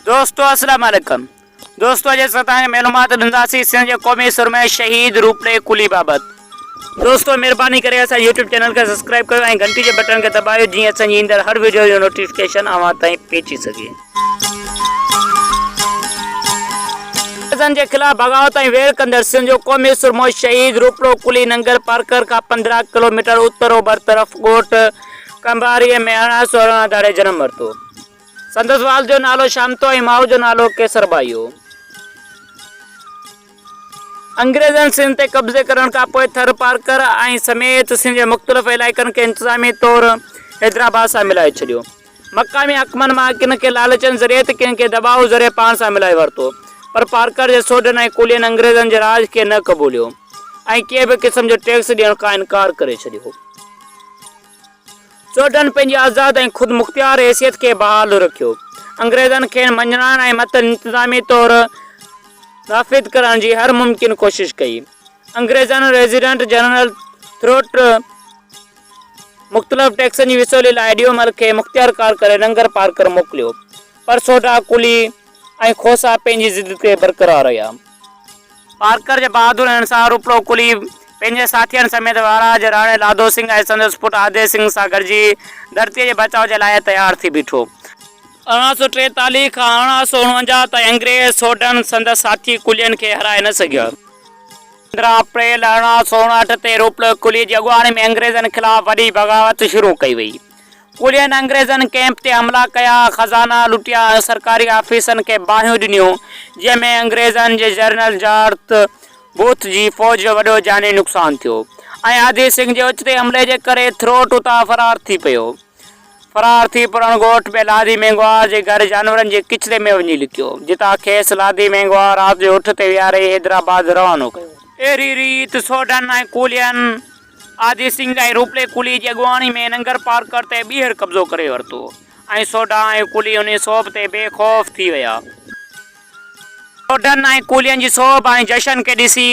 دوستو السلام عليڪم دوستو اڄ اسان توهان کي معلومات ڏينداسين سنڌ جي قومي سرمي شهيد روپلي ڪلي بابت دوستو مهرباني ڪري اسان يوٽيوب چينل کي سبسڪرائب ڪيو ۽ گهنٽي جي بٽڻ کي دٻايو جيئن اسان جي ايندڙ هر ويڊيو جو نوٽيفڪيشن اوهان تائين پهچي سگهي. انگريزن جي خلاف بغاوت ۽ ويڙهه ڪندڙ سنڌ جو قومي سرمو شهيد روپلو ڪلي ننگر پارڪر کان 15 ڪلوميٽر اتر اوڀر طرف ڳوٺ ڪنڀاريء ۾ 1818 ڌاري جنم ورتو. سندس والد جو نالو شامتو ۽ ماء جو نالو ڪيسر ٻائي هو. انگريزن سنڌ تي قبضي ڪرڻ کان پوء ٿر پارڪر ۽ سميت سنڌ جي مختلف علائقن کي انتظامي طور حيدرآباد سان ملائي ڇڏيو. مقامي حاڪمن مان ڪن کي لالچن ذريعي ته ڪن کي دٻاء ذريعي پاڻ سان ملائي ورتو، پر پارڪر جي سوڍن ۽ ڪولهين انگريزن جي راڄ کي نه قبوليو ۽ ڪنهن به قسم جو ٽيڪس ڏيڻ کان انڪار ڪري ڇڏيو. سوڍن پنهنجي آزاد ۽ خودمختيار حيثيت کي بحال رکيو. انگريزن کين مڃرائڻ ۽ مٿن انتظامي طور نافذ ڪرڻ جي هر ممڪن ڪوشش ڪئي. انگريزن ريزيڊنٽ جنرل ٿروٽ مختلف ٽيڪسن جي وصولي لاء ڏيومل کي مختيارڪار ڪري ننگر پارڪر موڪليو، پر سوڍا، ڪلي ۽ کوسا پنهنجي ضد تي برقرار رهيا. پارڪر جي بهادر انسان روپلو ڪلي پنهنجي ساٿين سميت وارهه جي راڻي لاڌو سنگهه ۽ سندس پٽ آدي سنگهه سان گڏجي ڌرتيء جي بچاء جي لاء تيار ٿي بيٺو. 1843 کان 1849 تائين انگريز سوڍن سندس ساٿي ڪلين کي هرائي نه سگهيا. 15 اپريل 1859 تي روپلو ڪلي جي اڳواڻي ۾ انگريزن خلاف وڏي بغاوت شروع ڪئي وئي. ڪلين انگريزن ڪئمپ تي حملا ڪيا، خزانا لٽيا ۽ سرڪاري آفيسن کي باهيون ڏنيون، جنهن ۾ انگريزن جي جنرل جارج بوٿ جي فوج جو وڏو جاني نقصان ٿيو ۽ آڌي سنگهه جي اوچتي حملي جي ڪري ٿروٽ اتان فرار ٿي پيو. فرار ٿي پرڻ ڳوٺ ۾ لاڌي مينگهواڙ جي گهر جانورن جي ڪچري ۾ وڃي لڪيو، جتان کيس لاڌي مينگهواڙ رات جو اٺ تي ويهاري حيدرآباد روانو ڪيو. اهڙي ريت سوڍن ۽ ڪولهين آدي سنگهه ۽ روپلي ڪولهي جي اڳواڻي ۾ ننگر پارڪر تي ٻيهر قبضو ڪري ورتو ۽ سوڍا ۽ ڪولهي انهي سوڀ تي بي خوف ٿي ويا. سوڍن ۽ ڪولهين جي سوڀ ۽ جشن کي ڏسي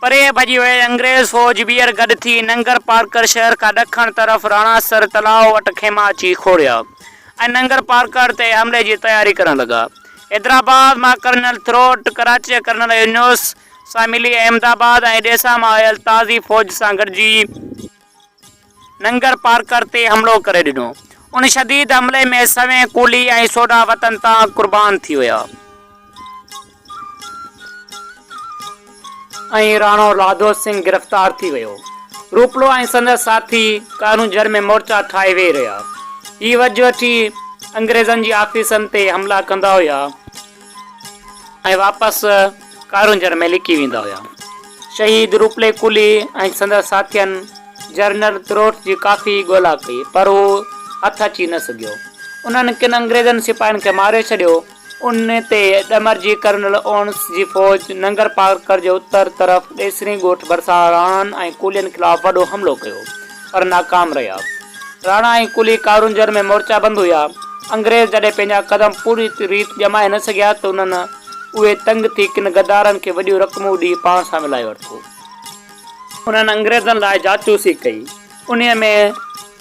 پري ڀڄي ويل انگريز فوج ٻيهر گڏ ٿي ننگر پارڪر شهر کان ڏکڻ طرف راڻاسر تلاء وٽ خيما اچي کوڙيا ۽ ننگر پارڪر تي حملي جي تياري ڪرڻ لڳا. حيدرآباد مان ڪرنل ٿروٽ، ڪراچي جي ڪرنل يونس سان ملي احمد آباد ۽ ڏيسا مان آيل تازي فوج سان گڏجي، ننگر پارڪر تي حملو ڪري ڏنو. ان شديد حملي ۾ سوين ڪولهي ۽ سوڍا وطن تان قربان ٿي ويا. ۽ راڻو لاڌو سنگهه گرفتار ٿي ويو. روپلو ۽ سندس ساٿي ڪارونجهر ۾ مورچا ٺاهي ويهي رهيا. هي وجهه وٺي انگريزن جي آفيسن تي حملا ڪندا هيا. ۽ واپس ڪارونجهر ۾ لڪي ويندا هيا. شهيد روپلي ڪولهي ۽ سندس ساٿين جنرل تروٽ جي ڪافي ڳولا ڪئي پر هو هٿ اچي نه سگهيو. انهن ڪن انگريزن سپاهين کي ماري ڇڏيو. ان تي ڏمرجي ڪرنل اونس جي فوج ننگر پارڪر جي اتر طرف ڏيسري ڳوٺ ڀرسان راڻن ۽ ڪولهين خلاف وڏو حملو ڪيو پر ناڪام رهيا. راڻا ۽ ڪولهي ڪارونجهر ۾ مورچا بند هيا. انگريز جڏهن پنهنجا قدم پوري ريت ڄمائي نه سگهيا ته انهن اهي تنگ ٿي ڪن غدارن کي وڏيون رقمون ڏيئي پاڻ سان ملائي ورتو. انهن انگريزن لاء جاچوسي ڪئي. انهيء ۾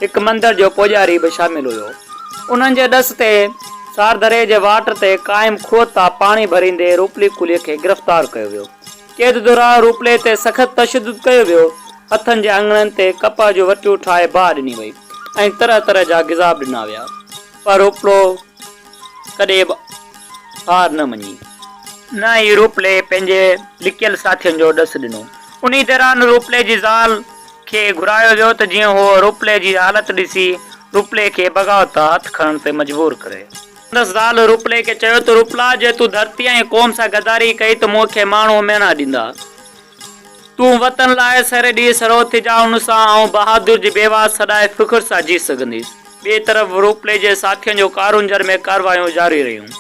هڪ مندر جو پوڄاري به شامل هيو. انهن جي ڏس تي ساردري جي واٽ تي قائم کوهه تان پاڻي ڀريندي روپلي ڪولهي کي گرفتار ڪيو ويو. قيد دوران روپلي تي سخت تشدد ڪيو ويو، هٿن جي آڱرين تي ڪپهه جون وٽيون ٺاهي باهه ڏني وئي ۽ طرح طرح جا غذا به ڏنا ويا، پر روپلو ڪڏهن به هار نه مڃي. نه ئي روپلي پنهنجي لڪيل ساٿين جو ڏس ڏنو. انهي دوران روپلي جي زال کي گهرايو ويو ته جيئن هوء روپلي جي حالت ڏسي روپلي کي بغاوت تان هٿ کڻڻ تي مجبور ڪري. سندس زال روپلي کي چيو ته روپلا جي تون ڌرتي ۽ قوم سان غداري ڪئي ته مون کي ماڻهو ميڻا ڏيندا. تون وطن لاء سر ڏي سرهو ٿجان ان سان آئون بهادر جي بيواهه سڏائي فخر سان جي سگهنديس. ٻئي طرف روپلي جي ساٿين جو ڪارونجهر ۾ ڪارروايون جاري رهيون.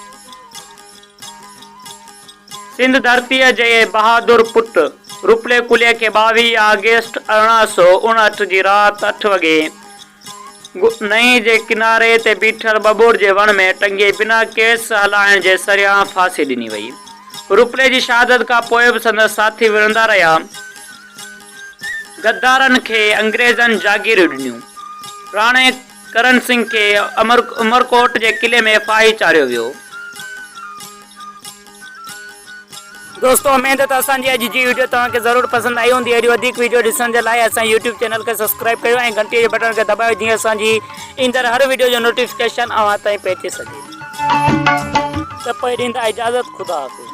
سنڌ ڌرتيء جي بهادر پٽ روپلي ڪلهي کي 22 آگسٽ 1859 جي رات اٺ وڳي نئين جي ڪناري تي بيٺل ٻٻر جي وڻ ۾ ٽنگي بنا ڪيس هلائڻ جي سرعام ڦاسي ڏني وئي. روپلي جي شهادت کان پوء به سندس ساٿي وڙهندا رهيا. غدارن کي انگريزن جاگيريون ڏنيون. راڻي ڪرن سنگهه کي عمرڪوٽ جي قلعي ۾ ڦاهي چاڙهيو ويو. دوستو اميد ته اسان جي اڄ جي وڊيو توهان کي ضرور پسند آئي هوندي اهڙيون وڌيڪ وڊيو ڏسڻ جي لاء اسان جي يوٽيوب چينل کي سبسڪرائب ڪيو ۽ گهنٽي جي بٽڻ کي دٻايو جيئن اسان جي ايندڙ هر وڊيو جو نوٽيفڪيشن اوهان تائين پهچي سگهي. ته پوء ڏيندا اجازت خدا حافظ.